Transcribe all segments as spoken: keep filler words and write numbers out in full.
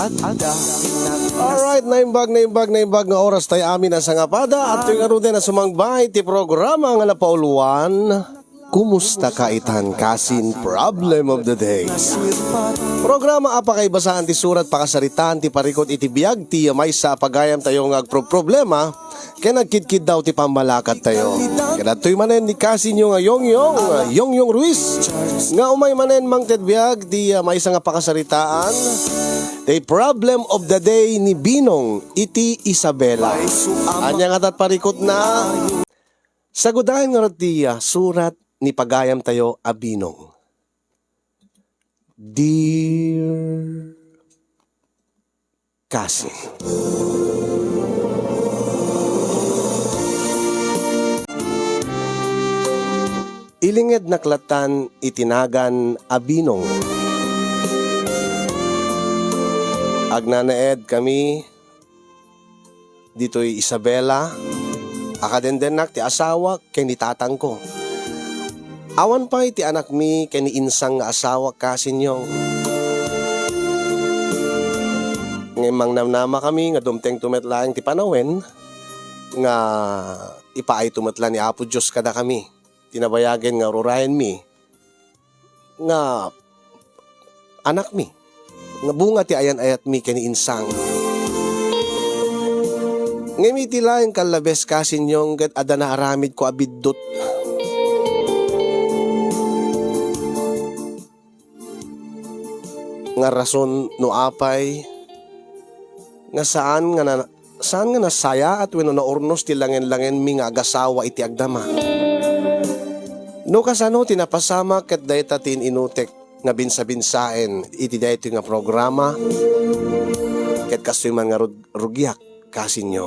Alright, naimbag, naimbag, naimbag nga oras tayo amin a sangapada. At tuwing arudan a sumangba iti programa nga napauluan, Kumusta ka itan kasin Problem of the Day? Programa a pakaibasaan ti surat, pakasaritaan ti parikut iti biag ti maysa a pagayam tayo nga agproproblema ken agkidkiddaw ti pammalakad tayo. Kadatoy manen ni kasinyo nga Yongyong, Yongyong Ruiz, nga umay manen mangted biag ti maysa nga pakasaritaan, the Problem of the Day ni Binong iti Isabela. Ania nga tat parikutna? Sagudayen ngarud ti, ah, surat ni pagayam tayo a Binong. Dear Kasi. Ilingednak lattan iti nagan a Binong. Agnanaed kami ditoy Isabela, a kadendennak ti asawak ken ni tatangko. Awan pay ti anakmi ken ni insang nga asawak kasinyo. Ngem mangnamnama kami nga dumtengto met laeng ti panawen nga ipaayto met la ni Apo Dios kadakami ti nabayagen nga ururayenmi nga anakmi, nga bunga ti ayan-ayatmi ken ni insang. Ngem iti laeng kallabes kasinyo ket adda naaramidko a biddut nga rason no apay nga saan nga na-, saan nga nasayaat wenno naurnos ti langenlangenmi nga agasawa iti agdama. No kasano ti napasamak ket dayta ti in-inutek nga binsabinsaen iti daytoy nga programa, ket kastoy man nga rug-, rugiak kasinyo.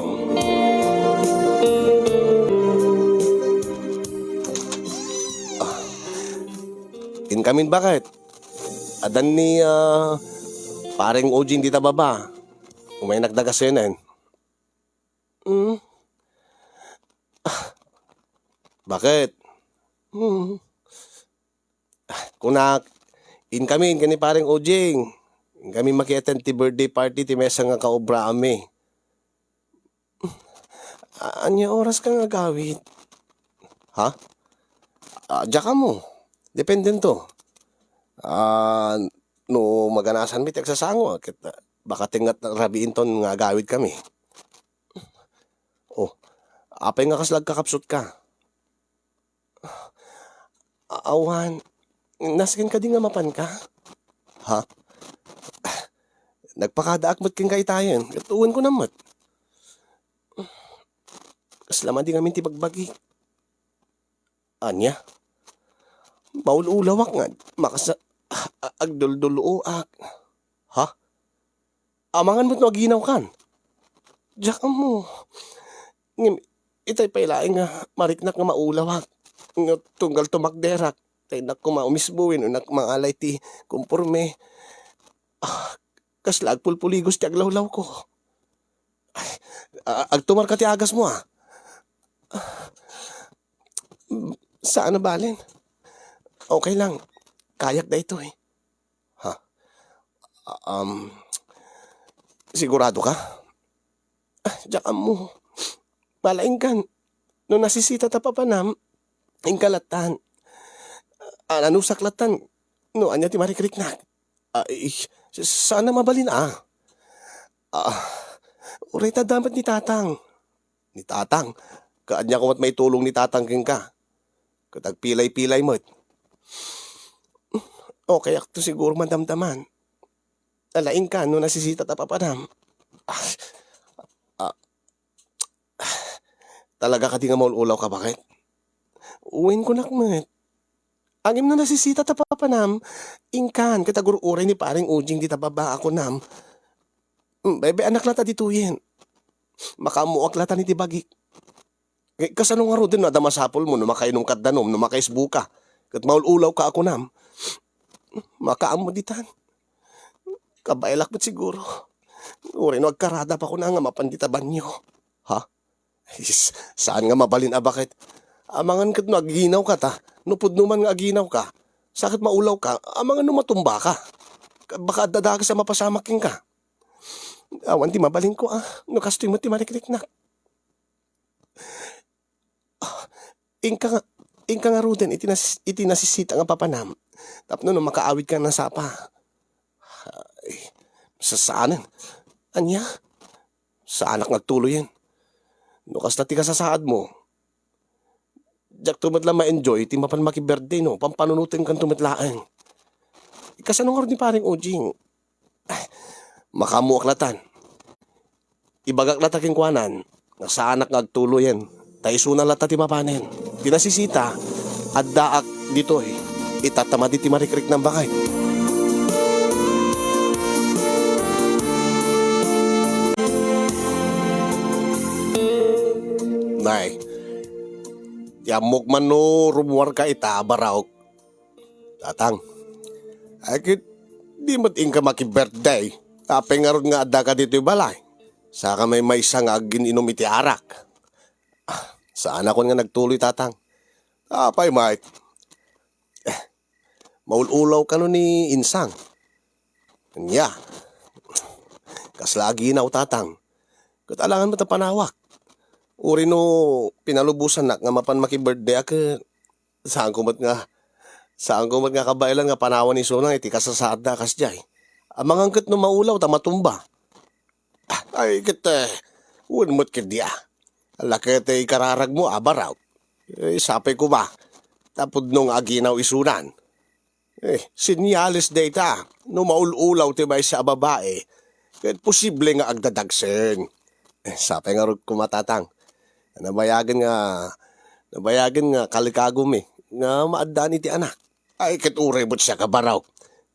Ah. Inkamin baket. Addan ni, ah, Pareng Ujing dita baba. Umaynak daga senen. Hmm. Ah. Baket? Hmm. Ah, kunak, inkami, inkami Pareng Ujing. Inkami makiattend ti birthday party ti maysa nga kaobraami. A-, ania oras ka nga agawid? Ha? Ah, diak ammo. Dependento. Ah, no maganasanmi ti agsasango, ket, ah, baka tengnga rabiinton nga agawid kami. Oh, apay nga kasla agkakapsut ka? A-, awan. Nasken kadi nga mapan ka? Ha? Nagpakadaak met kenka itayen. Ket uwen ko na met. Kasla madi ngamin ti bagbagi. Ania? Maul-ulawak nga makasa-, a-, agdulduloak. Ha? Amangan met no aginawkan. Diak ammo. Ngem, itay pay laeng nga mariknak nga maulawak. Nga tunggal tumakderak, ta innak koma umisbo wenno innak mangalay ti kumporme. Ah, kasla agpulpuligos ti aglawlawko. Ay, a-, agtumarka ti agasmo, ah. Saan a balen. Okay lang. Kayak daytoy. Ha? Um, sigurado ka? Ah, diak ammo. Malaingkan. No nasisita ta papanam, inka lattan. Ah, nanusak lattan. No ania ti marikriknak. Ah, eh, saan a mabalin, ah? Ah, uray ta damat ni Tatang. Ni Tatang? Kaanya ko met maitulong ni Tatang kenka. Ket agpilay-pilay met. Okay, akto siguro madamdaman. Alaingka no nasisita ta papanam. Ah, ah, talaga kadi nga maul-ulaw ka, baket? Uwen kunak met. Ngem no nasisita ta papanam, inkan, ket agur-uray ni Pareng Ujing dita baba a kunam. Mm, bebe, anak lata ditoyen. Makaammoak lata iti bagik. Kasano ngaruden no adda masapulmo no makainumka danum, no makaisbuka, ket maul-ulawka a kunam? Makaammo ditan. Kabaelak met siguro. Uray no agkarada pa kuna nga mapan dita banio. Ha? Is, saan nga mabalin a baket? Amangan ket no aginawka ta, no pudno man nga aginawka, sa ket maulawka, amangan no matumbaka. Baka adda dakes a mapasamak kenka. Awan ti mabalinko, ah, no kastoy met ti marikriknak. Ah, inka nga, inka ngaruden iti nas-, iti nasisita nga papanam. Tapno no makaawidka nga nasapa. Ay, sasaanen. Ania? Saanak nga agtuloyen. No kasta ti kasasaadmo, diakto met la ma-enjoy ti mapan maki-birthday no pampanunotenkanto met laeng. Kasano ngarud ni Paring Ujing? Ay, makaammoak latan. Ibagak lata kenkuanan nga saanak nga agtuloyen, ta isuna lata ti mapanen. Ti nasisita, addaak ditoy. Itatamadi ti marikriknam, baket. Nay, ti ammok man no rummuarka ita, Baraok. Tatang, ay ket di met inka maki-birthday. Apay ngarud nga addaka ditoy balay? Saka maymaysa nga agin-inom iti arak. Ah, saanakon nga nagtuloy, Tatang. Apay met? Eh, maul-ulaw kano ni Insang? Ania? Kasla aginaw, Tatang. Ket alangan met a panawak. Uray no pinalubosannak nga mapan maki-birthday a ket saanko met nga, saanko met nga kabaelan nga panawan ni Sunang iti kasasaadda a kasdiay. Amangan ket no maulaw ta matumba. Ay, ket, eh, wen met ketdi a. Ala ket, eh, ikararagmo a, Baraok. Eh, sapay koma ta pudno nga aginaw isunan. Eh, senyales dayta. No maul-ulaw ti maysa a babae, ket posible nga agdadagsen. Eh, sapay ngarud koma, Tatang. Nabayagen nga, nabayagen nga kalikagomi nga maaddaan iti anak. Ay, ket uray met siak a, Baraok.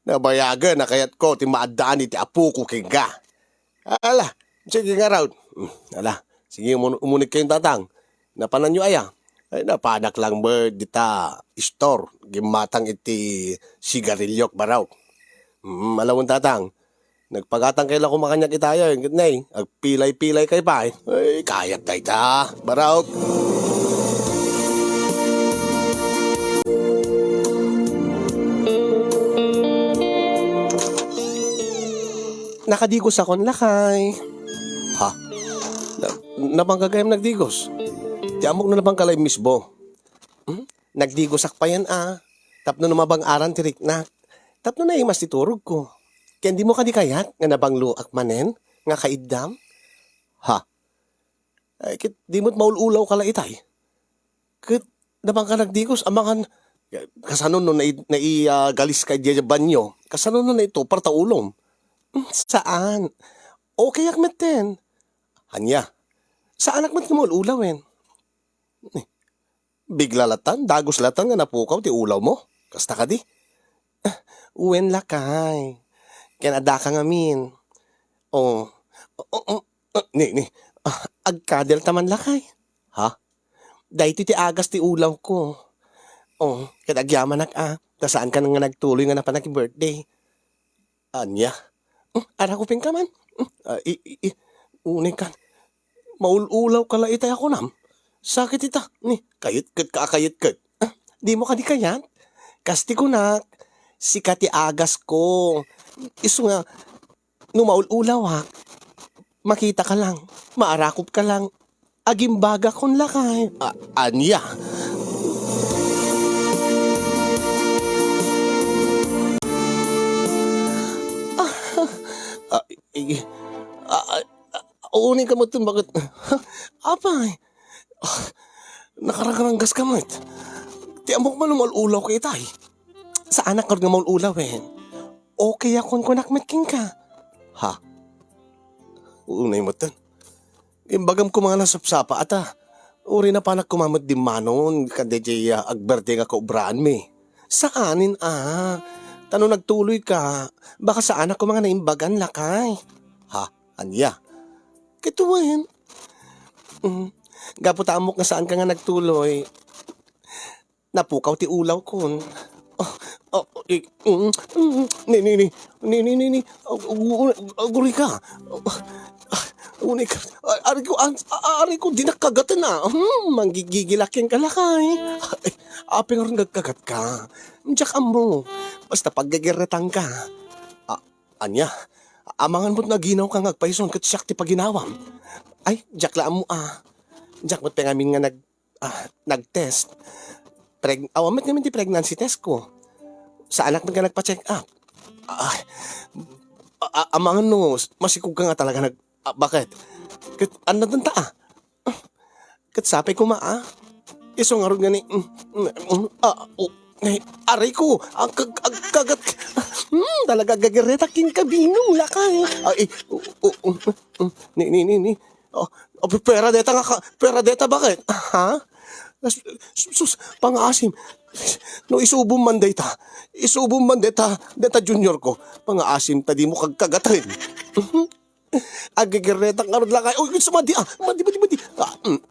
Nabayagen a kayatko ti maaddaan iti apoko kenka. Ala, sige ngarud. Hmm, ala, sige, umun-, umunikkayon, Tatang. Napananyo aya? Ay, napanak lang met dita store. Gimmatang iti sigariliok, Baraok. Hmm, ala wen, Tatang. Nagpagatangkay la koma kaniak itayo, ket nay, agpilay-pilaykay pay. Ay, kayat dayta, Baraok. Nakadigosakon, lakay. Ha? Na, napangka gayam nagdigos? Ti ammok no napangka la immisbo. Hmm? Nagdigosak payen a, tapno no mabang-aran ti riknak, tapno naimas ti turogko. Ken dimo kadi kayat nga nabangloak manen nga kaiddam? Ha? Ay, ket di met maul-ulawka la itay. Ket napangka nagdigos, amangan, kasano no nai-, nai-, ah, galiska idiay banyo? Kasano no naitupar ta ulom? Hmm, saan. Okay ak metten. Ania? Saanak met nga maul-ulawen. Bigla latan, dagus latan nga napukaw ti ulawmo. Kasta kadi? Ah, wen, lakay. Ken addaka ngamin. Oh. Oh, oh, oh, oh, ni, ni. Ah, agkadelta man, lakay. Ha? Daytoy ti agas ti ulawko. Oh, ket agyamanak a, ta saanka nga nagtuloy nga napan maki-birthday. Ania? Hmm, arakupenka man? Hmm, ah, i, i, i, unay kan. Maul-ulawka la itay a kunam. Sakit ita. Ni, kayatketka a kayatket. Ah, dimo kadi kayat? Kas ti kunak, sika ti agasko. Isu nga, no maul-ulawak, makitaka lang, maarakupka lang. Agimbagakon, lakay. A-, ania? Ah, ah, i-, ah, ah, ah, unay ka met, baket? Apay, ah, nakaranggaranggaska met. Ti ammok man, maul-ulawka itay. Saanak ngarud nga maul-ulawen. Okay akon, kunak met kenka. Ha? Unay met. Imbagam koma nga nasapsapa, ata. Uray napanak koma met dimmanon kadaydiay, ah, agberde nga kaobraanmi. Saanen a. Ta no nagtuloyka, baka saanak koma nga naimbagan, lakay. Ha? Ania? Ket wen. Mm. Gapu ta ammok nga saanka nga nagtuloy, napukaw ti ulawkon. Oh, oh, i-, mm, mm, ni, ni, ni, ni, ni, ni, ni, ag-, ag-, ag-, agurika. Ah, unay ka, a-, ariko, an-, a-, ariko, dinak kagaten a. Hmm, manggigigil a kenka, lakay. Ay, apay ngarud nga agkagatka? Diak ammo. Basta paggegerretanka. Ah, ania? Amangan met nga aginawka nga agpayson ket siak ti paginawam. Ay, diak la ammo a. Diak met pay ngamin nga nag-, ah, nag-test. Preg-, awan met ngamin ti pregnancy test ko. Saanak met nga nagpa-check up. Ay, a-, a-, amangan no masikogka nga talaga nag-, ah, baket? Ket annadenta a. Ket sapay koma a. Isu ngarud nga ni, mm, mm, mm, ah, oh, eh, aray ko, ag-, ag-, agkagat, hmm, talaga aggagarretak kenka Binong, lakay. Ay, oh, oh, oh, mm, mm, ni, ni, ni, ni. Oh, oh, pe-, pera deta nga ka-, pera deta, baket? Ha? Sus, sus, pangaasim. No isubom man dayta, isubom man deta, deta junior ko, pangaasim ta dimo kagkagaten. Mhm. Agigirretak ngarud, lakay. Uy, uy, madi, ah. Madi, madi, madi. Ah, mm.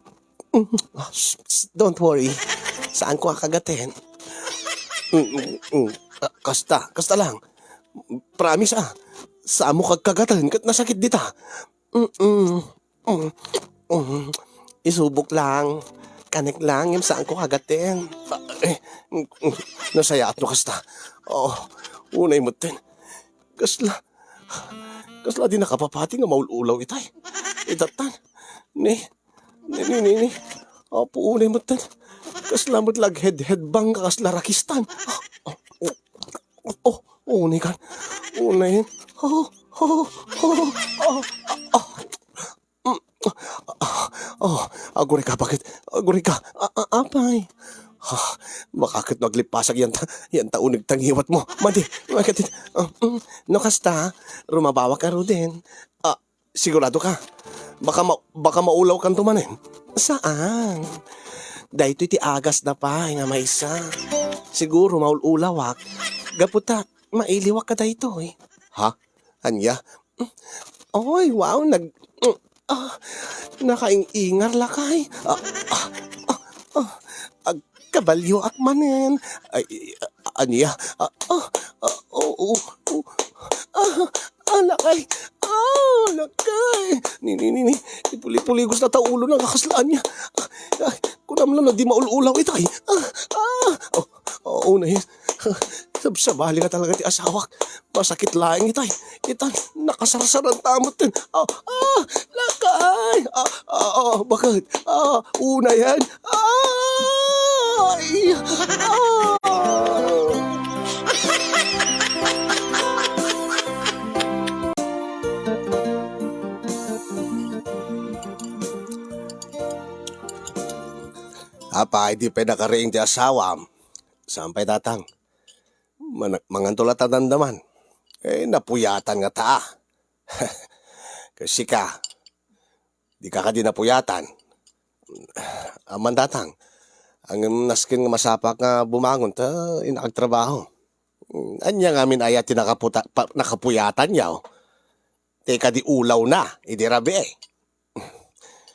Mm. Ah, sh-, sh-, don't worry. Saanko a kagaten. Mm, mm, mm. Ah, kasta, kasta lang. Promise, ah. Saanmo kagkagaten ket nasakit dita. Mm, mm. Mm, mm. Isubok lang. Kanek lang, ngem saanko kagaten. Ah, eh, mm, mm. Nasayaat no kasta. Oh, unay metten. Kasla, kasla di nakapapati nga maul-ulaw itay. Itatan. Ni, ni, ni, ni, ni. Apo, unay metten. Kasla met la aghed-hedbang nga kasla rakistan. Oh, oh, oh, unay kan. Unay. Oh, oh, oh, oh, oh. Mm. Ah, oh, agurayka, baket? Agurayka. Ah, ah, apay. Ah, baka ket no aglipasag yanta, yanta uneg ta ngiwatmo. Madi, baket? Ah, mm, no kasta, rumabawak ngaruden. Ah, sigurado ka? Baka ma-, baka maulawkanto manen. Saan? Daytoy ti agasna pay nga maysa. Siguro maul-ulawak. Gapu ta, mailiwak ka daytoy. Ha? Ania? Oy, wow, nag-, ah, nakaing-ingar, lakay. Ah, ah, ah, ah, agkabalioak manen. Ay, ah, ania? Ah, ah, ah, oo, oo. Ah, ah, lakay. Ah, lakay. Ni, ni, ni, ni. Ipuli-puligos na ta ulo na nga kasla ania. Ah, ay, kunam lang na di maul-ulaw itay. Ah, ah. Oh, Oo, na yun. Sabsabali nga talaga ti asawak. Masakit laeng itay. Itay, nakasarsaran ta met ten. Ah, ah, lakay. Ah, ah, ah, baket? Ah, una yan. Ah, ay, ah. Apay, di pay nakariing ti asawam? Saan pay, Tatang? Mana-, manganto la ta damdaman. Eh, napuyatan nga ta. Ket sika, di ka kadi napuyatan. Aman, Tatang, ngem nasken nga masapak nga bumangon ta innak agtrabaho. Ania ngamin aya ti nakaputa-, pa-, nakapuyatanyo? Ti kadi ulawna idi rabii.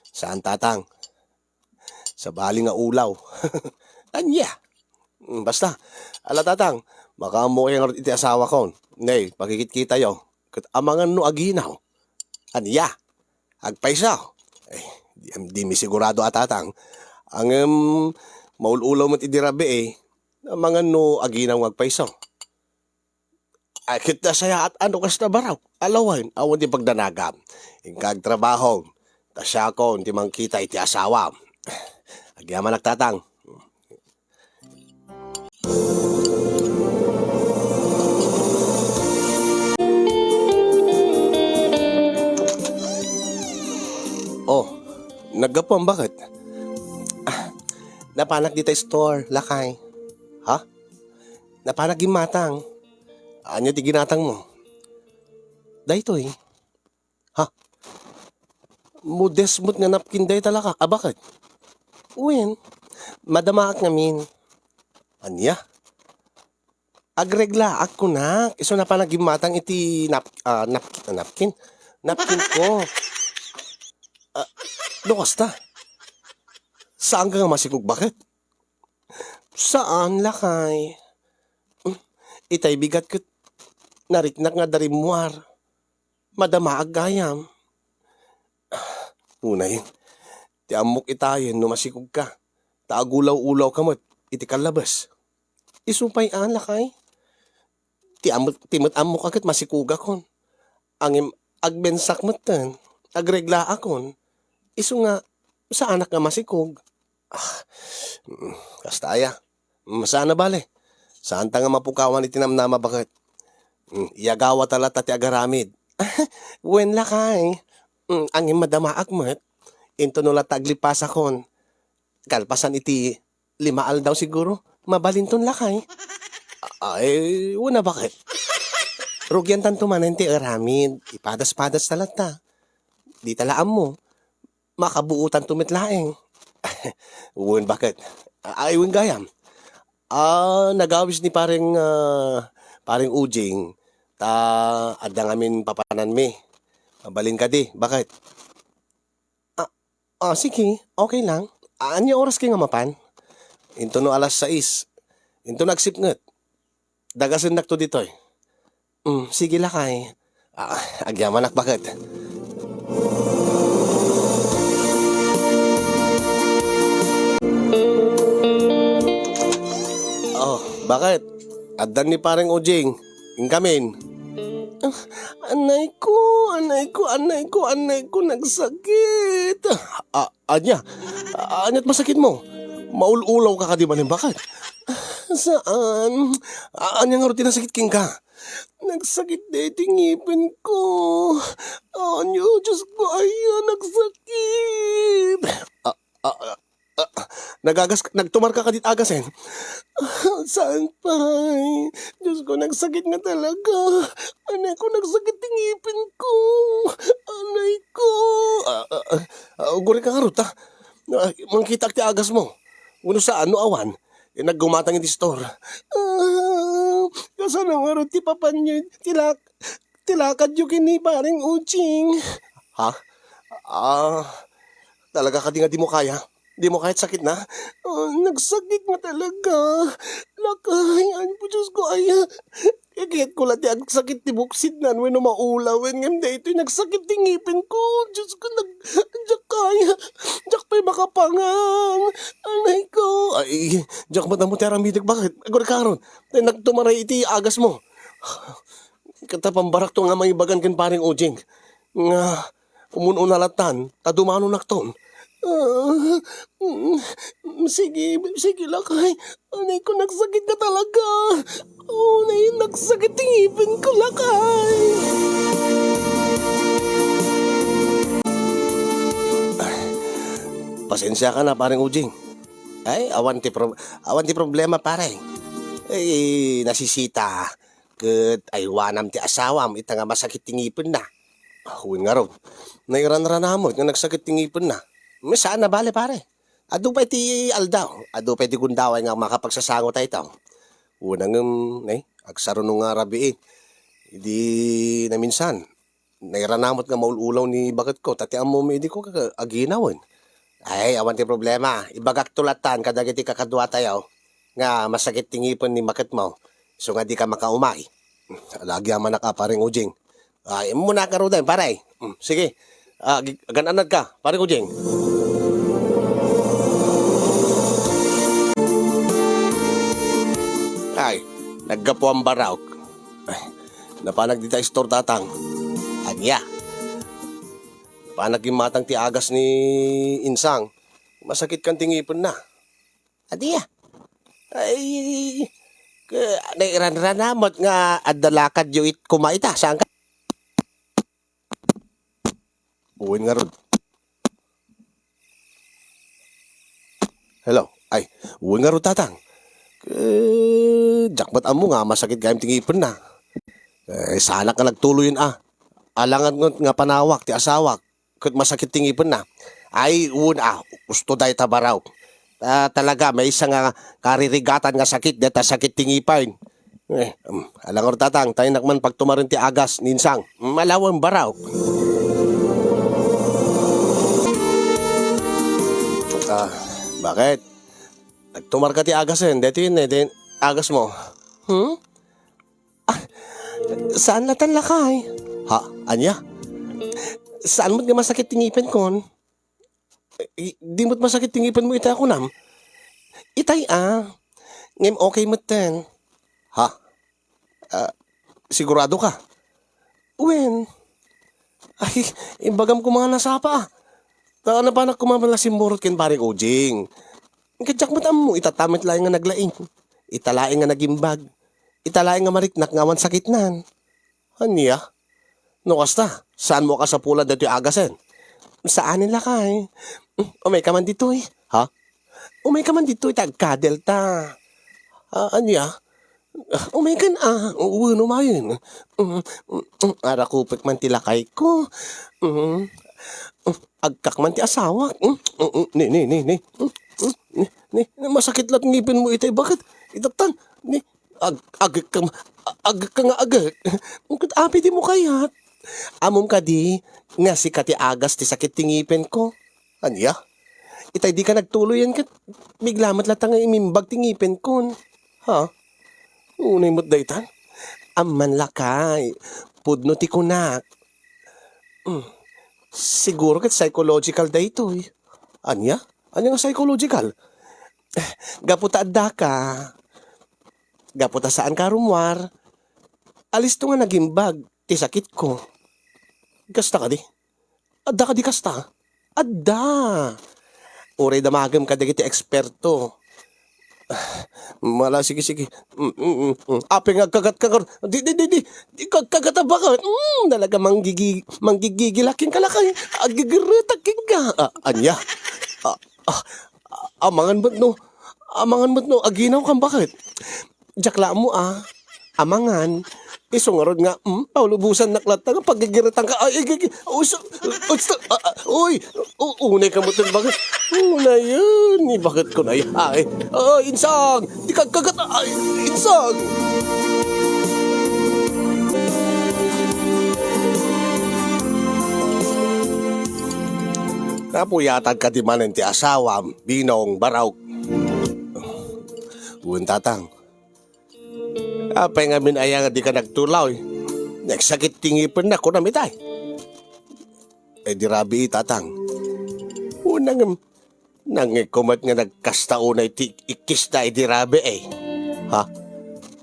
Saan, Tatang. Sabali nga ulaw. Ania? Mm, basta, ala, Tatang, makaammo kayo ngarud iti asawakon. Nay, pakikitkitayo. Ket amangan no aginaw. Ania? Agpayso? Eh, di, dimi sigurado a, Tatang. Ngem, maul-ulaw met idi rabii, eh. Amangan no aginaw nga agpayso. Ay, ket nasayaat a no kasta, baro. Alawen, awan ti pagdanagam. Inka agtrabaho. Ta siakon ti mangkita iti asawam. Agyamanak, Tatang. Oh, naggapuam, baket? Ah, napanak dita store, lakay. Ha? Napanak gimmatang. Ania ti ginatangmo? Daytoy. Ha? Modest met nga napkin dayta, lakay. A, baket? Wen, madamaak ngamin. Ania? Agreglaak kunak. Isu napanak gimmatang iti nap-, ah, napkin, ah, napkin. Napkin ko. Ah, no kasta? Saanka nga masikog, baket? Saan, lakay. Hmm, itay bigat ket nariknak nga adda rimmuar. Madamaak gayam. Unay, ti ammok itayen no masikogka, ta agulaw-ulawka met iti kallabes. Isu pay a, lakay. Ti am-, ti met ammok a ket masikogakon. Ngem agbensak metten, agreglaakon, isu nga saanak nga masikog. Ah, mm, kasta aya. Mm, saan a bale. Saanta nga mapukawan iti namnama, baket. Mm, iyagawata latta ti agaramid. Wen, lakay. Mm, ngem madamaak met. Intono latta aglipasakon. Kalpasan iti lima aldaw siguro, mabalinton, lakay. Ay, wen a, baket. Rugiantanto manen ti aramid. Ipadas-padasta latta. Dita la ammo. Makabuotanto met laeng. Wen, baket. Ay, wen gayam. Ah, nagawis ni pareng, ah, pareng Ujing, ta adda ngamin papananmi. Mabalin kadi, baket. Ah, ah, sige, okay lang. Ah, ania oras kay nga mapan? Intono alas sais. Intono agsipnget. Dagasennakto ditoy. Mm, sige, lakay. Ah, agyamanak, baket. Oh, baket? Addan ni pareng Ujing. Inkamin. Ah, anay ko, anay ko, anay ko, anay ko, nagsakit. Ah, ania? Ah, ania't masakit mo? Maul-ulaw ka kadi manen, baket? Saan? Ah, ania ngarud ti nasakit kenka? Nagsakit daytoy ngipin ko. Ania, Diyos ko, aya, nagsakit. Ah, ah, ah, ah, nagagas, nagtumar ka kadit agasen? Saan pay? Diyos ko, nagsakit nga talaga. Anay ko, nagsakit ti ngipin ko. Anay ko. Ah, ah, ah, ah, uguray ka ngarud, ah. Ah, mangkitaak ti agas mo. Wenno saan no awan? Eh, naggumatang iti store. Ah, kasano ngarud ti papanyo ti lak-, ti lakadyo ken ni Pareng Ujing? Ha? Ah, talaga kadi nga dimo kaya? Dimo kayat sakitna? Ah, nagsakit nga talaga. Lakay, ay, Diyos ko, ay, ah, kayat ko la ti agsakit ti buksidnan wenno maulawen, ngem daytoy nagsakit ti ngipin ko. Diyos ko, nag-, diak kaya. Diak pay makapangan. Anay ko. Ay, diak met ammo ti aramidek, baket? Agurek karon. Tay nagtumaray iti agas mo. Ket ta pambarakto nga mangibagan ken Pareng Ujing nga umun-una lattan, ta dumanonakton. Ah, mm, sige, sige, lakay. Anay ko, nagsakit nga talaga. Oh, nay, nagsakit ti ngipin ko, lakay. Pasensiaka na, Pareng Ujing. Ay, awan ti pro-, awan ti problema, pare. Ay, nasisita. Ket aywanam ti asawam ita nga masakit ti ngipenna. Wen ngarud, nairanrana met nga nagsakit ti ngipenna. Saan a bale, pare. Adu pay ti aldaw, adu pay ti gundaway nga makapagsasango tayo. Wen ngem, ne, agsaruno nga rabii. Idi naminsan, nairana met nga maul-ulaw ni baketko, ta ti ammomi idi ko ka-, aginawen. Ay, awan ti problema. Ibagakto lattan kadagiti kakaduatayo nga masakit ti ngipen ni baketmo. Isu nga dika makaumay. Ala, agyamanak a, Pareng Ujing. Ay, muna ka ruden, pare. Mm, sige. Ah, ag-, agan-anad ka, Pareng Ujing. Ay, naggapuan baraok. Ay, napanak dita istor, tatang. Ania? Napanak gimmatang ti agas ni Insang. Masakit kan ti ngipenna. Ania? Ay, ka-, nairanrana met nga adda lakadyo it-, kuma ita, saan ka? Wen ngarud. Hello. Ay, wen ngarud, tatang. Eh, diak met ammo nga masakit gayam ti ngipenna. Eh, saanak nga nagtuloyen a. Alangan nga panawak ti asawak ket masakit ti ngipenna. Ay, wen a, usto dayta baraok. Ah, talaga, maysa nga karirigatan nga sakit, dayta sakit ti ngipen. Eh, um, alangan, tatang, tayennak man pagtumaren ti agas ni Insang. Mm, ala wen baraok. Ah, bakit? Nagtumar ka ti agasen, deti ne, den agas mo. Hmm? Ah, saan latan, lakay? Ha? Ania? Saan met nga masakit ti ngipen kon? Eh, di met masakit ti ngipen mo ita, kunam? Itay a. Ngem okay met ten. Ha? Ah, sigurado ka? Wen. Ay, imbagam koma nga nasapa, a. Ta napanak koma la simmurot ken Paring Ujing. Ket diak met ammo, ita ta met laeng nga naglaing. Ita laeng nga nagimbag. Ita laeng nga mariknak nga awan sakitnan. Ania? No kasta, saanmo a kasapulan daytoy agasen? Saanen, lakay. Umayka man ditoy. Ha? Umayka man ditoy, ta agkadel ta. Ah, ania? Ah, umaykan, ah, wenno mayen. Mm, mm, mm, arakupek man ti lakayko. Mm, mm, agkak man ti asawak. Mm, mm, mm, ni, ni, ni, ni. Mm, mm, ni, ni, ni, masakit la't ngipinmo itay baket. Itatan, ni, ag-, agek ka, agek ka nga agek. Ket apay dimo kayat? Ammom kadi nga sika ti agas ti sakit ti ngipinko? Ania? Itay dika nagtuloyen ket bigla met latta nga imimbag ti ngipenkon. Ha? Unay met daytan? Amman lakay, pudno ti kunak. Hmm. Siguro ket psychological daytoy. Ania? Ania nga psychological? Gapu ta addaka. Gapu ta saanka a rummuar. Alisto nga nagimbag ti sakitko. Kasta kadi? Adda kadi kasta? Adda. Uray damagem kadagiti eksperto. Mala, sige, sige. Mm, mm, mm, mm. Apay nga agkagat-kagat? Di, di, di, di. Di kagkagat a baket. Mm, talaga manggigi-, manggigigilak kenka lakay. Aggigirretak kenka. Ah, ania? Ah, ah, ah, amangan met no. Amangan met no. Aginawkan baket. Diak la ammo a. Amangan. Isu ngarud nga, hmm, paulubosannak latta nga paggigiretanka. Ay, ay, ay, ay, uy, sa-, uy, sa-, ah, ah, uy, u-, unay ka met baket. Unayen, ni baketko na ay. Ay, insang, di kagkagat, ay, insang. Napuyatan ka di manen ti asawam, Binong, Baraw. Wen, tatang. Apay ngamin aya nga dika nagtulaw? Nagsakit ti ngipenna, kunam itay. Ay, di rabii, tatang. Unay ngem, nangngegko met nga nagkasta unay ti ikkisda idi rabii, eh. Ha?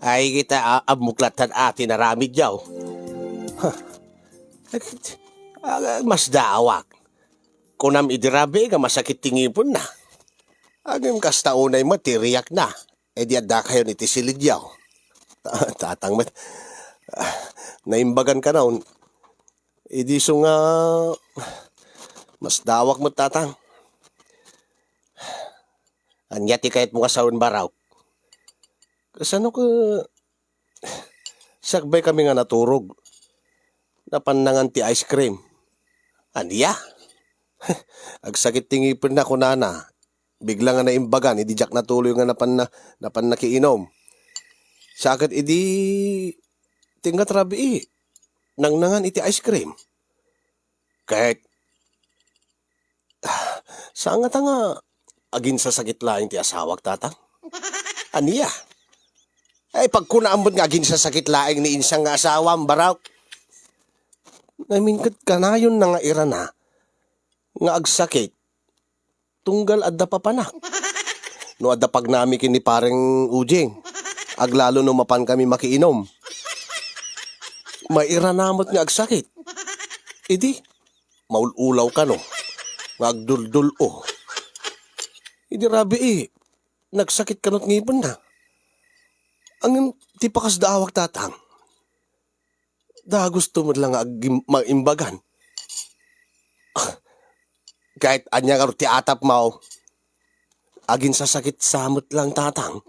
Ay, kita, a-, ammok latta a ti naramidyo. Ha? Ah, masdaawak. Kunam idi rabii nga masakit ti ngipenna. Ngem kasta unay met ti riakna. Idi addakayon iti silidyo. Ta-, tatang met. Ah, naimbagan kano. Idi isu nga masdaawak met, tatang. Ania ti kayatmo nga sawen, Baraw? Kasano ka Sakbay kami nga naturog. Napan nangan ti ice cream. Ania? Agsakit ti ngipenna, kunana. Bigla nga naimbagan, idi diak natuloy nga napan na, napan nakiinom. Sa ket idi tingga ti rabii, nangnangan iti ice cream. Ket saan ngata nga aginsasakit laeng ti asawak, tatang? Ania? Ay, pagkunaam met nga aginsasakit laeng ni insang nga asawam, Baraw. Ngamin ket kanayon na nga irana nga agsakit tunggal adda papanak. No adda pagnami ken ni Pareng Ujing, aglalo no mapan kami makiinom. Mairana met nga agsakit. Idi, maul-ulaw kano nga agduldul-o. Idi rabii, nagsakit kano ti ngipenna. Ngem ti pakasdaawak, tatang, dagusto met la nga agim-, maimbagan. Ket ania ngarud ti atapmo? Aginsasakit sa met lang, tatang.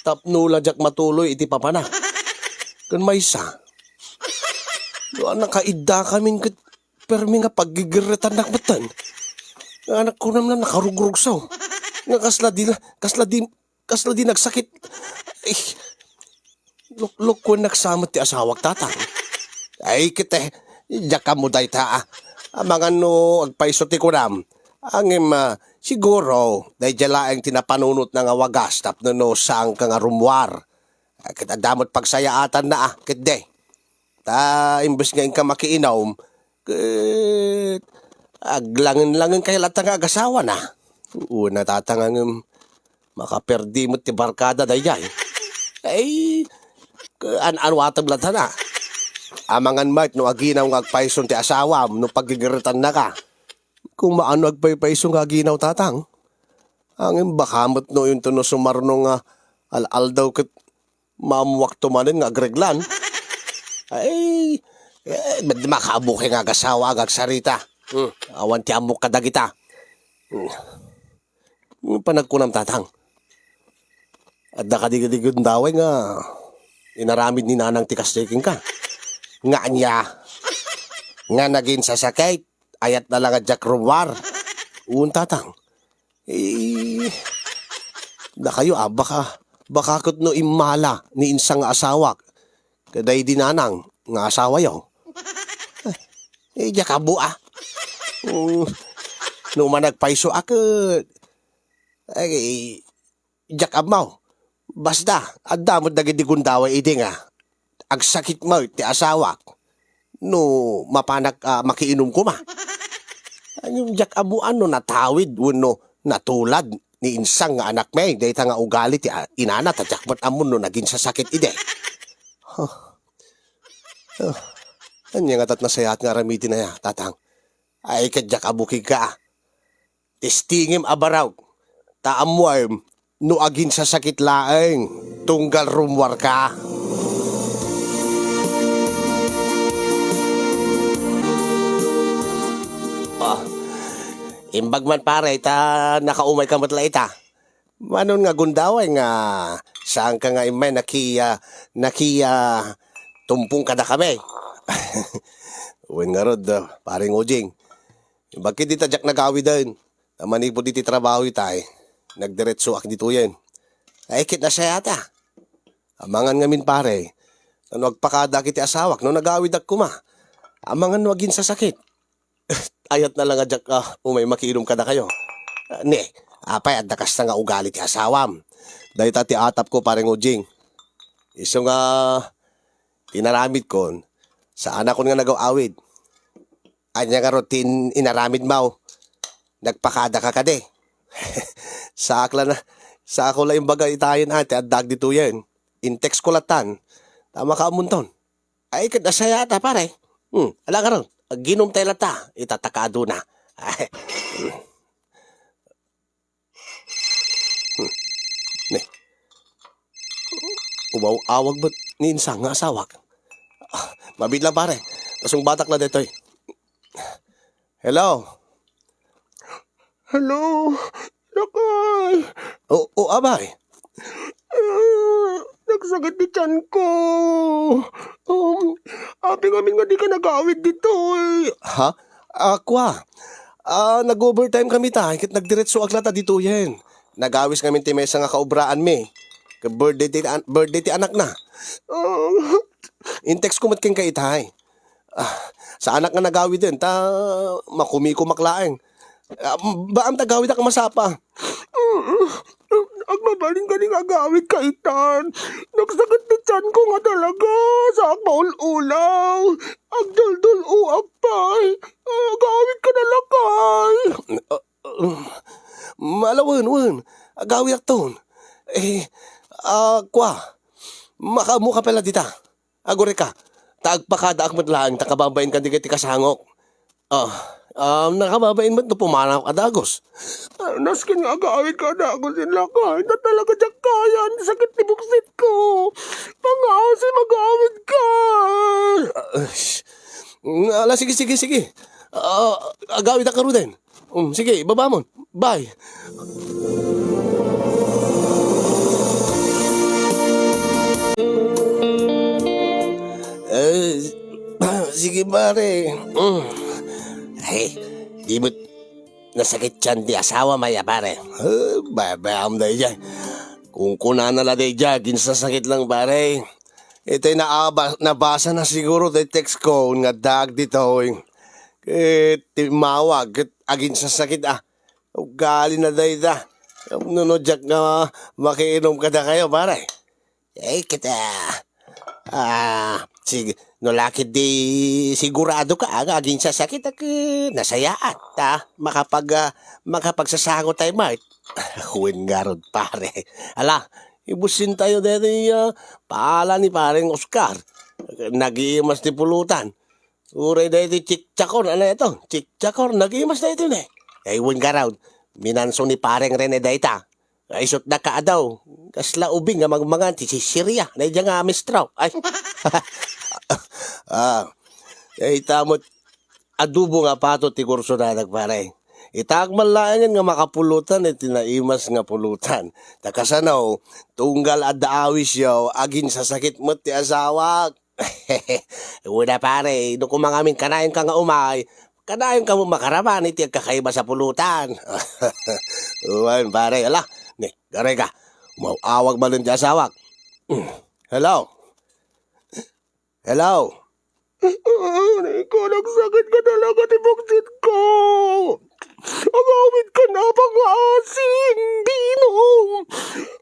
Tapno la diak matuloy iti papanak. Ken maysa, no a, nakaiddakamin ket permi nga paggigirretannak metten. Nga anak ko naman nakarugrugso. Nga kasla di la, kasla di, kasla di nagsakit. Eh, luk-, lukkuennak sa met ti asawak, tatang. Ay, ket, eh, diak ammo dayta, ah. Amangan no agpayso ti kunam. Ngem, ah, siguro, daydiay laeng ti napanunotna nga wagas tapno no saanka nga rummuar. Ah, ket adda met pagsayaatanna, ah, ket di. Ta imbes nga inka makiinom, ket aglangen-langen kay latta nga agasawana. Una, tatang, ngem makaperdi met ti barkada daydiay. Ay, an-anuatem latta na. Amangan met no aginaw nga agpayson ti asawam no pagigirretannaka. Kung maano agpaypayso nga aginaw, Tatang. Ngem baka met no inton no sumarno nga al-aldaw ket maammuakto manen nga agreglan. Ay, eh, makaammoka nga agasawa, agagsarita. Hmm, awan ti ammok kadagita. Hmm. Panagkunam, Tatang. Adda kadi, kadi gundaway nga inaramid ni Nanang ti kasdiay kenka. Nga ania? Nga naginsasakit? Ayatna la nga diak rummuar. Wen, Tatang. Eh, dakayo, ah, baka, baka ket no immala ni insang nga asawak, kadaydi Nanang nga asawayo. Eh, diak ammo, ah. Mm, no managpayso a ket, ay, diak ammo. Basta, adda met dagiti gundaway idi nga agsakit met ti asawak no mapanak a makiinum koma. Ngem diak ammo no natawid wenno natulad ni insang nga anakmi dayta nga ugali ti a-, inana ta diak met ammo no naginsasakit idi. Huh. Huh. Ania ngata ti nasayaat nga aramidennaya, Tatang? Ay, ket diak ammo kenka. Testingem a barok, ta ammoem no aginsasakit laeng tunggal rummuarka. Ah, imbag man, pare, ta nakaumayka met la ita. Manon nga gundaway nga saanka nga immay naki-, ah, naki-, ah, tumpong kadakami. Wen ngarud, ah, Pareng Ujing. Imbag ket dita diak nagawiden. Ta manipud iti trabaho itay, nagdiretsoak ditoyen. Ay, ket nasayaat a. Amangan ngamin, pare, no agpakadaak iti asawak no nagawidak koma. Amangan no aginsasakit. Ayatna la nga diak, ah, umay makiinum kadakayo. Ah, ne, apay, adda kasta nga ugali ti asawam? Dayta ti atapko, Pareng Ujing. Isu nga inaramidkon, saanakon nga nagaw-awid. Ania ngarud ti in-, inaramidmo? Nagpakadaka kadi? Saak la na, saakon la imbaga itayen a ti addaak ditoyen. Intextko lattan, ta makaammonton. Ay, ket nasayaat a, pare. Hmm, ala ngarud, aginumtay latta, ita ta kaaduna. Hmm. Ne. Umaw-awag met ni insang nga asawak. Ah, mabiit lang, pare. Ta sungbatak la daytoy. Hello? Hello? Lakay! O, o, abay. Ah, nagsakit ti tiyanko. Um, apay ngamin nga dika nagawid ditoy? Ha? Ah, kua. Ah, nag-overtime kami ta, ket nagdiretsoak latta ditoyen. Nagawis ngamin ti maysa nga kaubraanmi. Ket birthday ti an-, birthday ti anakna. Ah. Intextko met kenka itay. Ah, saanak nga nagawiden, ta makumikomak laeng. Ah, baam ta gawidak masapa. Agmabalin kadi nga agawidka itan. Nagsakit ti tiyanko nga talaga. Saak maul-ulaw. Agduldul-oak pay. Agawidka na, lakay. Ah, ah, ala wen, wen. Agawidakton. Eh, ah, kua. Makaammoka pay la dita. Agurayka, ta agpakadaak met laeng ta kababainka dagiti kasangok. Ah, ah, nakababain met no pumanawak a dagus. Ah, nasken nga agawidka a dagus, lakay, ta talaga diak kaya, sakit ti buksitko. Pangasim, agawidka. Ah, sh-, ala, sige, sige, sige. Ah, agawidak ngaruden. Um, sige, ibabamon. Bye. Eh, sige, pare. Mm. Ay, di met nasakit tiyan ti asawam aya, pare? Eh, babaam daydiay. Kunkunana la daydiay, aginsasakit lang, pare. Itay naaba-, nabasa na siguro ti text ko nga addaak ditoy. Ket timmawag, ket aginsasakit, ah. Ugali na dayta. Nuno diak nga makiinom kadakayo, pare. Eh, kita, ah, sige, no lakit di sigurado ka, aga, aginsasakit, ag, nasayaat, ah, makapag, ah, makapagsasango tayo, Mart. Wen ngarud, pare. Ala, ibusin tayo deti, ah, paala ni Pareng Oscar. Nagimas ti pulutan. Uray daytoy chichakor, ano ito? Chichakor, nagimas daytoy ne. Ay, wen garud, minanso ni Pareng Rene dayta. Ay, isut' na kaadaw. Kasla ubing nga mangmangan ti Siria. Naidiay nga amistro. Ay. Ah, ay, ita met adobo nga patot ti kursonanak, pare. Ita met laengen nga makapulutan iti naimas nga pulutan. Ta kasano, tunggal adda awisyo, aginsasakit met ti asawak. Wen a, pare, no koma ngamin kanayon ka nga umay, kanayon ka met makaraman iti agkakaimas a pulutan. Wen, pare, ala, ne, garay ka. Umaw-awag manen ti asawak. Hello? Hello? Aray ko, nagsakit ka talaga ti buksit ko. Agawid ka na, pangaasim, Binong.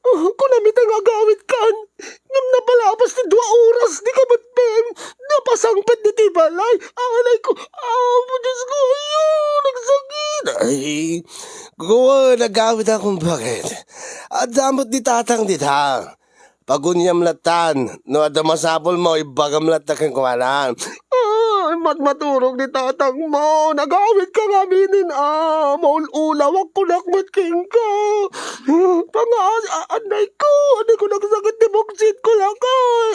Ah, kunam ita nga agawid kan. Ngem napalabas ti dua oras, di ka met pen napasangpet ditoy balay. Aray ko, apo, Diyos ko, ayo, nagsakit. Ay, kuwan, agawid akon bakit. Adda met ni tatang dita. Paguniam lattan, no adda masapulmo, ibagam latta kenkuana. Ah, mat-, maturog ni tatangmo. Nagawid ka ngamin, ah. Maul-ulawak kunak met kenka. Panga-, a-, anay ko, anay ko, nagsakit ti buksit ko, lakay.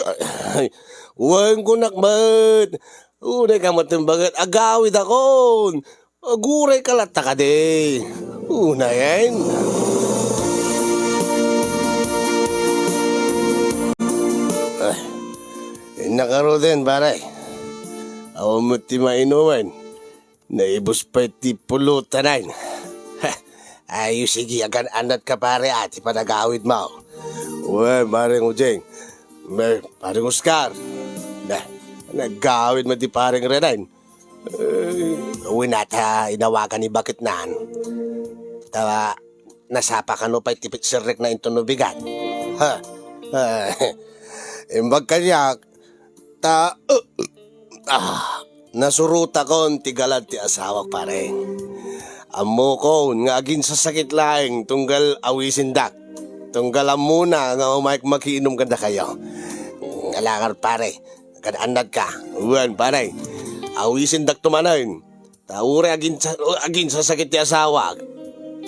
Ay, wen kunak met. Unay ka met tumbaget, agawid akon. Aguray ka latta kadi. Unayen. Ay, innak ngaruden, pare. Awan met ti mainumen. Naibus pay ti pulutanen. Ay, sige, agan-anat ka, pare, a, ti panagawid mo. Uy, pare Ujing. May, pare Oscar. Na, nagawid mo ti pare Renen. Eh, winata inawagan ni baketnan. Ta nasapa kano pay ti pitserrekna inton ubigan. Ha? Ah, imbag kaniak, ta, uh, ah, nasurotakon ti galad ti asawak, pare. Ammokon nga aginsasakit laeng tunggal awisendak. Tunggal ammona nga umayek makiinom kadakayo. Ala ngarud, pare. Agan-annadka. Wen, pare. Awisendakto manen. Ta uray aginsa-, aginsasakit ti asawak.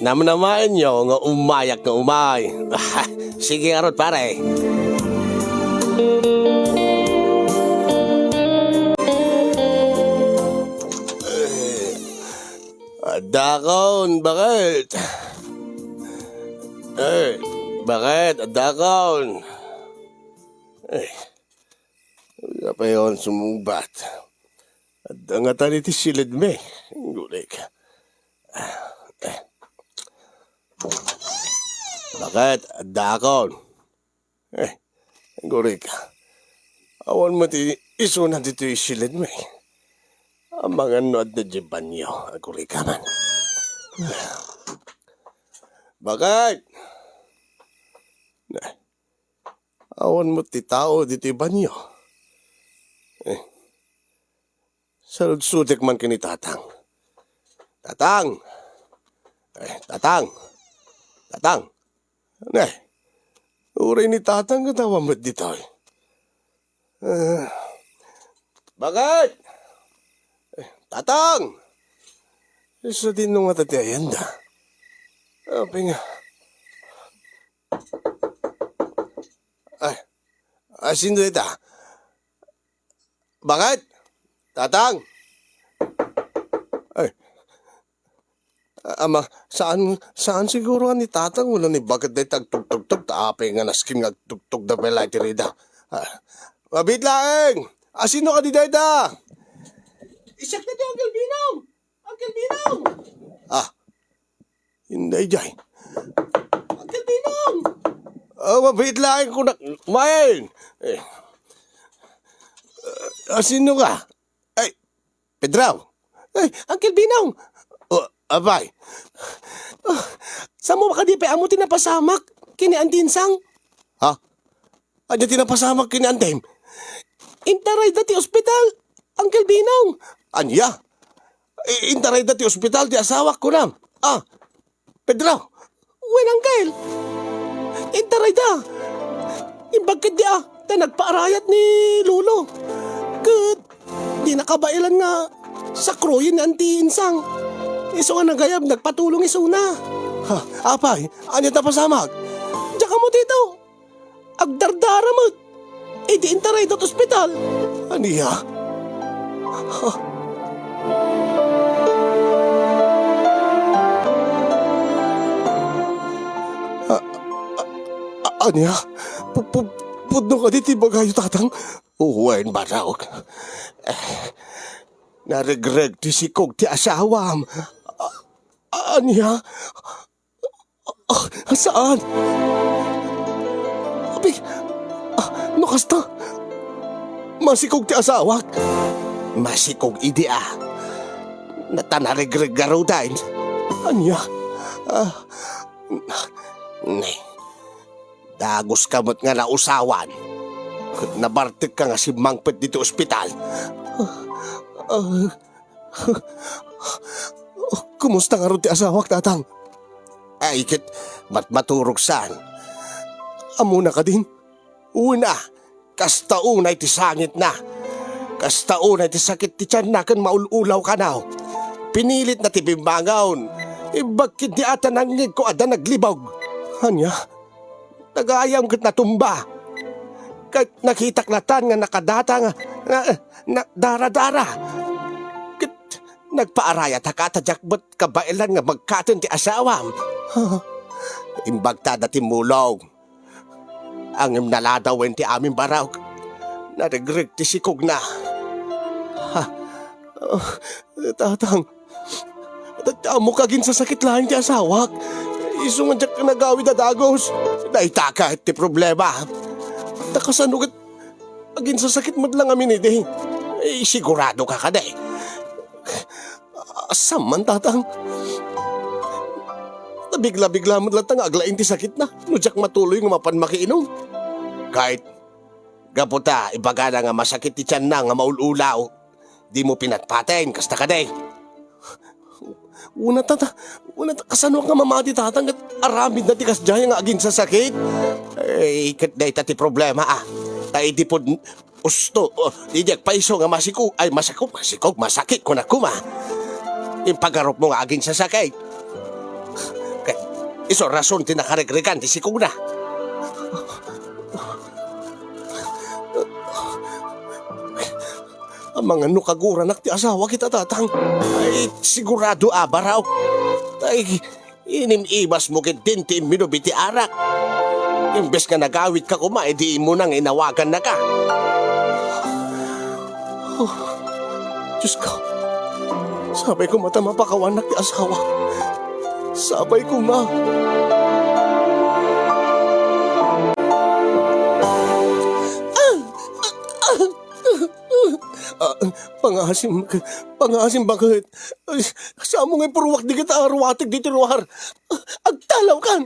Namnamaenyo nga umayak nga umay. Sige ngarud, pare. Addakon, bakit? Eh, bakit? Addakon. Eh, Apay on sumungbat. Adda ngata iti silidmi. Gulik. Eh. Bakit? Addakon. Eh, gulik. Awan met ti isuna ditoy silidmi. Amangan no adda di banyo. Gulik man. Bakit? Eh. Awan met ti tao ditoy banyo. Eh, saludsodek man ken ni Tatang. Tatang! Eh, Tatang! Tatang! Ne, uray ni Tatang ket awan met ditoy. Eh, bakit? Eh, Tatang! Sadino ngata ti ayanda? Apay nga. Ay, asino dayta? Bakit? Tatang? Ay, ama, saan, saan siguro ni Tatang wenno ni bakit dayta agtugtugtog, ta apay nga nasken nga agtugtog da pay la iti rida. Ah, mabiit laeng! Asino kadi dayta? Siak dayta, Uncle Binong! Uncle Binong! Ah, Inday jay. Uncle Binong! Ah, mabiit laeng kunak-, kumain. Eh. Ah, sino ka? Ay, Pedro. Ay, Uncle Binong! Oh, apay. Ah, saan mo makadipay amo ti napasamak ken ni Antinsang? Ha? Ania ti napasamak ken ni Antim? Intarayda ti ospital, Uncle Binong. Ania? I-, intarayda ti ospital ti asawak, kunam? Ah, Pedro. Wen, Uncle. Intarayda. Imbag ketdi a. ta nagpaarayat ni Lolo. Ket di nakabaelan nga sakroyen ni Auntie Insang. Isu nga nagayab nagpatulong isuna. Ha, apay, ania ta pasamak? Diak ammo dito. Agdardara met. Idi intaray ita ospital. Ania? Ha? A-, a-, a-, ania? Pu-, pu-, pudno kadi ti ibagayo, Tatang? Wen, Barok. Eh, naregreg ti sikog ti asawam. A-, ania? Ah, saan? Abi, ah, no kasta, masikog ti asawak. Masikog idi a. Nata naregreg garuden. Ania? Ah, ne. Dagus ka met nga nausawan. Ket nabartek ka nga simmangpet ditoy ospital. Ah, ah, Kumusta ngarud ti asawak, Tatang? Ay, ket matmaturog saan. Ammona kadin? Una, kasta unay ti sangitna. Kasta unay ti sakit ti tianna ken maul-ulaw kano. Pinilitna ti bimmangon. Imbag ketdi a ta nangngegko adda naglibog. Ania? Nagayam ket natumba. Ket nakitak latan nga nakadata nga, nga, na, daradara. Ket nagpaarayataka ta diak met kabaelan nga magkaten ti asawam. Imbag ta adda timmulong. Ngem naladawen ti amin, Barok. Naregreg ti sikogna. Ha? Oh, Tatang, ta, ta, ammok aginsasakit laeng ti asawak. Isu nga diak nagawid a dagus. Dayta ket ti problema. Ta kasano ket aginsasakit met la ngamin idi? Eh, sigurado ka kadi? Saan man, Tatang? Nabigla-bigla met latta nga aglaing ti sakitna no diak matuloy nga mapan makiinom. Ket gapu ta ibagana nga masakit ti tianna nga maul-ulaw, dimo pinatpaten, kasta kadi? Una, Tata, una, ta, kasano nga mamati, Tatang, ket aramidna ti kasdiay nga aginsasakit? Eh, ket dayta ti problema, ah. Ta idi pud usto, oh, idi agpayso nga masikog, ay, masikog, masikog, masakit, kunak koma. Impagarupmo nga aginsasakit. Ket isu rason ti nakaregregan ti sikogna. Amangan no kaguranak ti asawak ita, Tatang. Ay, sigurado a, Barok. Ay, inim-ibasmo ketdin ti imminum iti arak. Imbes nga nagawidka koma, idi immuna nga inawagannaka. Oh, Diosko, sapay koma ta mapakawanak ti asawak. Sapay koma. Ah! Ah! Ah, pangaasim, pangaasim, baket? Ay, saan mo nga ipurruak dagita a ruatek ditoy ruar? Agtalawkan!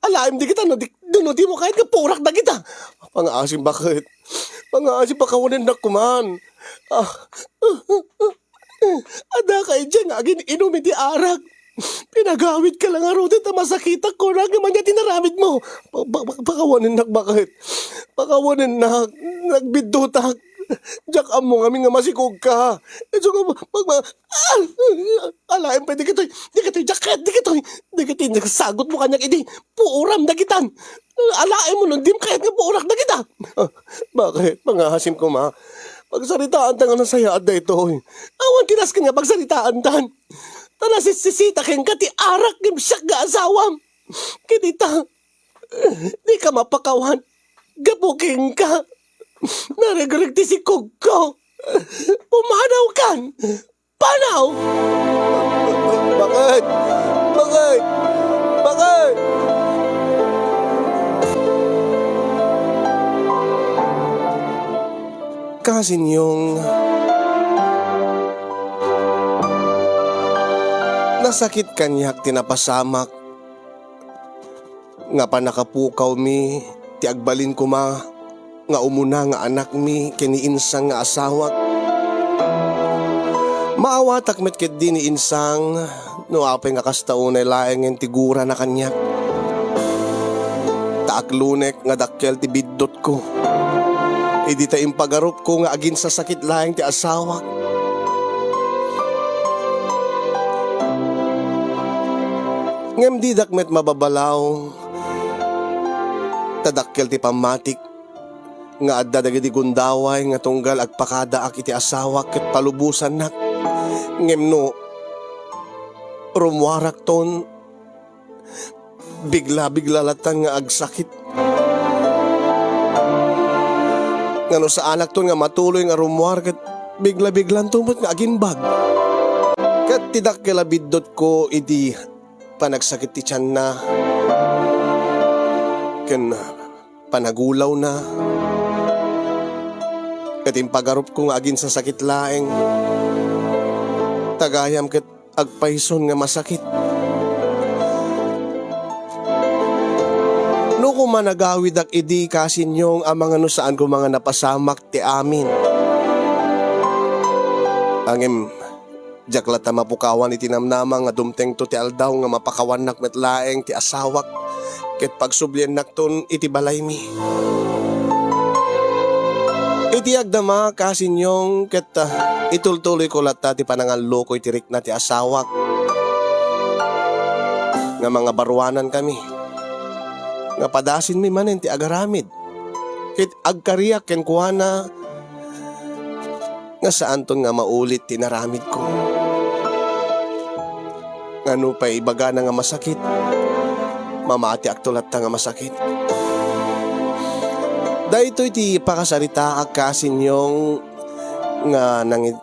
Alaem dagita no di, no dimo kayat nga purak dagita. Pangaasim, baket? Pangaasim, pakawanennak koma. Ah, adda ka idiay nga agin-inum iti arak. Pinagawidka la ngaruden ta masakitak, kunak, ngem ania ti inaramidmo? Pa-, pa-, pa-, pakawanennak, baket? Pakawanennak, nagbiddutak. Diak ammo ngamin nga masikogka. Isu nga, pag, ma-, ah! Alaem pay dagitoy, dagitoy, diak kayat dagitoy. Dagitoy nagsagutmo kaniak idi puoram dagitan. Alaem mo no dimo kayat nga puorak dagita. Ah, baket? Pangaasim koma. Pagsaritaanta nga nasayaat daytoy. Awan ti nasken nga pagsaritaantan. Ta nasisisita kenka ti arak ngem siak nga asawam. Ket ita, dika mapakawan gapu kenka. Naregreg ti sikogko. Pumanawkan! Panaw! Baket? Baket? Baket? Kasinyong, nasakit kaniak ti napasamak nga pannakapukawmi ti agbalin koma nga umuna nga anakmi ken ni Insang nga asawak. Maawatak met ketdi ni Insang no apay nga kasta unay laengen ti gurana kaniak. Ta aglunek nga dakkel ti biddutko. Idi ta impagarupko nga aginsasakit laeng ti asawak. Ngem didak met mababalaw, ta dakkel ti pammatik nga adda dagiti gundaway nga tunggal agpakadaak iti asawak ket palubosannak. Ngem no rummuarakton, bigla-bigla latan nga agsakit. Nga no saanakton nga matuloy nga rummuar ket bigla-biglanto met nga agimbag. Ket ti dakkel a biddutko idi panagsakit ti tianna ken panagulawna. Ket impagarupko nga aginsasakit laeng. Ta gayam ket agpayson nga masakit. No koma nagawidak idi, kasinyong, a mangano saan koma nga napasamak ti amin. Ngem diak latta mapukawan iti namnama nga dumtengto ti aldaw nga mapakawannak met laeng ti asawak ket pagsubliennakton iti balaymi. Iti agdama, kasinyong, ket, ah, itultuloyko latta ti panangalluko iti rikna ti asawak nga mangabaruanankami, nga padasinmi manen ti agaramid. Ket agkariak kenkuana nga saanton nga maulit ti inaramidko. Nga no pay ibagana nga masakit, mamatiakto latta nga masakit. Daytoy ti pakasaritaak, kasinyong, nga nangi-,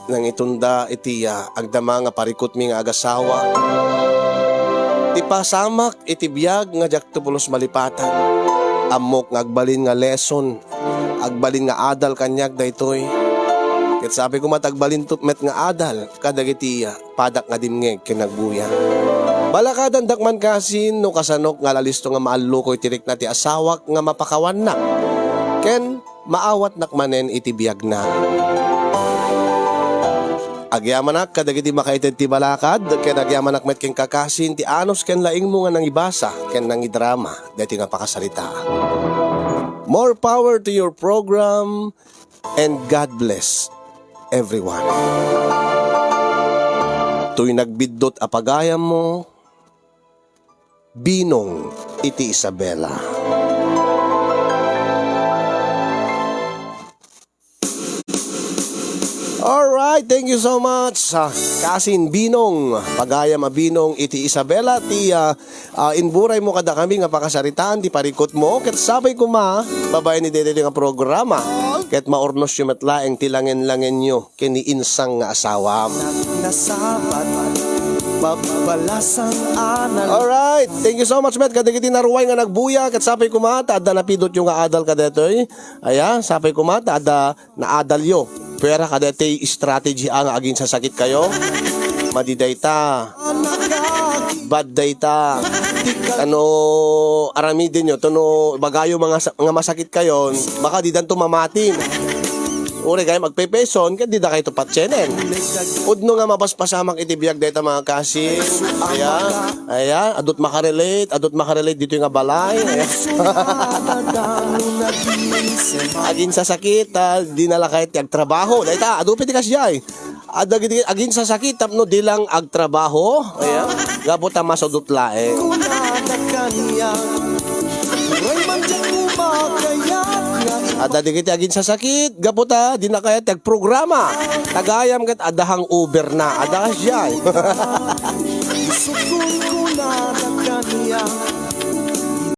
nangitunda iti, ah, agdama nga parikutmi nga agasawa. Ti pasamak iti biag nga diakto pulos malipatan. Ammok nga agbalin nga lesson, agbalin nga adal kaniak daytoy. Ket sapay koma ta agbalinto met nga adal kadagiti, ah, padak nga dimngeg ken nagbuya. Balakadandak man kasin no kasanok nga lalisto nga maalluko iti rikna ti asawak nga mapakawannak ken maawatnak manen iti biagna. Agyamanak kadagiti makaited ti balakad, ken agyamanak met kenka kasin ti anus ken laingmo nga nangibasa ken nangidrama daytoy nga pakasarita. More power to your program, and God bless everyone. Toy nagbiddut a pagayammo, Binong iti Isabela. Alright, thank you so much, ah, kasin Binong, pagayam a Binong iti Isabela, ti, ah, ah, imburaymo kadakami nga pakasaritaan ti parikutmo. Ket sapay koma, babaen iti daytoy nga programa, ket maurnosyo met laeng ti langen-langenyo ken ni insang nga asawam. Nasabat, pagbalasang anal. Alright. Thank you so much, met. Kadagiti naruay nga nagbuya, ket sapay koma ta adda napidutyo nga adal kadaytoy. Aya, sapay koma ta adda naadalyo. Puera kadaytoy strategy a nga aginsasakit kayo. Madi dayta. Bad dayta. Ano, aramidenyo, to no bagayo mga sa-, nga masakit kayon, baka didanto mamati. Uray gayam agpepeson, ket dida kayto patienen. Pudno nga mapaspasamak iti biag dayta, mga kasin. Aya, aya, adut makarelate, adut makarelate ditoy nga balay. Aya. Aginsasakit, ah, di na la kayat ti agtrabaho. Dayta, adu pay ti kasdiay. Adda gidi aginsasakit tapno di lang agtrabaho. Aya. Gapu ta masudot laeng. Kunana kaniak, uray man diak umakayat nga ipa- Adda digiti aginsasakit, gapu ta di na kayat ti agprograma. Tagayam ket adda hangover na. Adda kasdiay. Isut